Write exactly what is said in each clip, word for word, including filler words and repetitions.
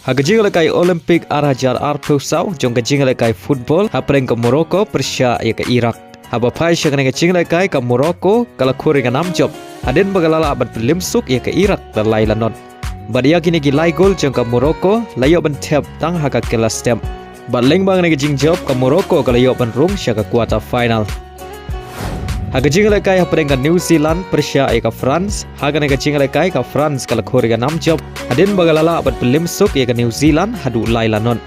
Ha ka jingïalehkai Olympic ar hajar arphew saw jong ka jingïalehkai football hapdeng ka Morocco pyrshah ïa ka Iraq. Haba phai sha kane ka jingïalehkai ka Morocco ka la khur ïa ka nam jop hadien ba ka la lah ban pynlip suk ïa ka Iraq da lai lanot. Bad ïa kine ki lai gol jong ka Morocco la ïoh ban thep tang ha ka kylla step. Bad lyngba kane ka jingjop ka Morocco ka la ïoh ban rung sha ka quarter final. Ha ka jingïalehkai hapdeng ka New Zealand pyrshah ïa ka France, ha kane ka jingïalehkai ka France ka la khur ïa ka nam jop hadien ba ka la lah ban pynlip suk ïa ka New Zealand haduh lai lanot.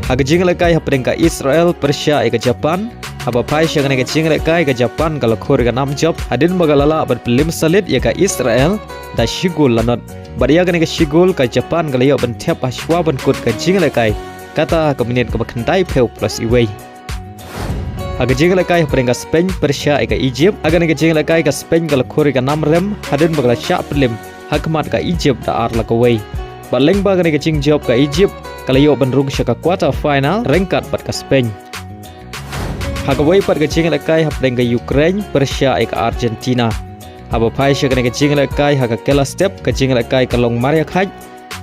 Ha ka jingïalehkai hapdeng ka Israel pyrshah ïa ka Japan, haba phai sha kane ka jingïalehkai ka Japan ka la khur ïa ka nam jop hadien ba ka la lah ban pynlip salit ïa ka Israel da shi gol lanot. Bad ïa kane ka shi gol ka Japan ka la ïoh ban thep ha shuwa ban kut ka jingïalehkai, kata ha ka minit kaba khyndai phew plus iwei. Ha ka jingïalehkai hapdeng ka Spain pyrshah ïa ka Egypt, ha kane ka jingïalehkai ka Spain ka la khur ïa ka nam rem hadien ba ka la shah pynlip ha khmat ka Egypt da ar la kawei. Bad lyngba kane ka jingjop ka Egypt ka la ïoh ban rung sha ka quarter final ryngkat bad ka Spain. Ha kawei pat ka jingïalehkai hapdeng ka Ukraine pyrshah ïa ka Argentina. Haba phai sha kane ka jingïalehkai ha ka kylla step ka jingïalehkai ka long mar ïakhait,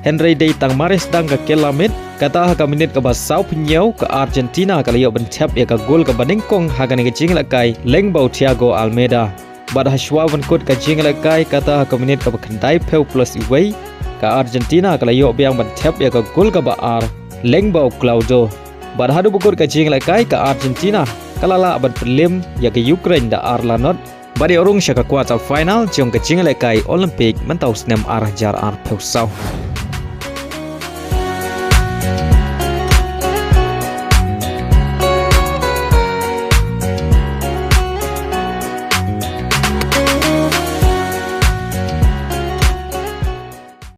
hynrei dei tang mar ïa sdang ka kylla miet, kata ha ka minit kaba sawphew hynñiew ka Argentina ka la ïoh ban thep ïa ka gol kaba nyngkong ha kane ka jingïalehkai lyngba u Thiago Almada. Bad ha shuwa ban kut ka jingïalehkai kata ha ka minit kaba khyndai phew plus iwei ka Argentina ka la ïoh biang ban thep ïa ka gol kaba ar lyngba u Claudio. Bad haduh ba kut ka jingïalehkai ka Argentina ka la lah ban pynlip ïa ka Ukraine da ar lanot bad ïoh rung sha ka quarter final jong ka jingïalehkai Olympic mynta u snem ar hajar arphew saw.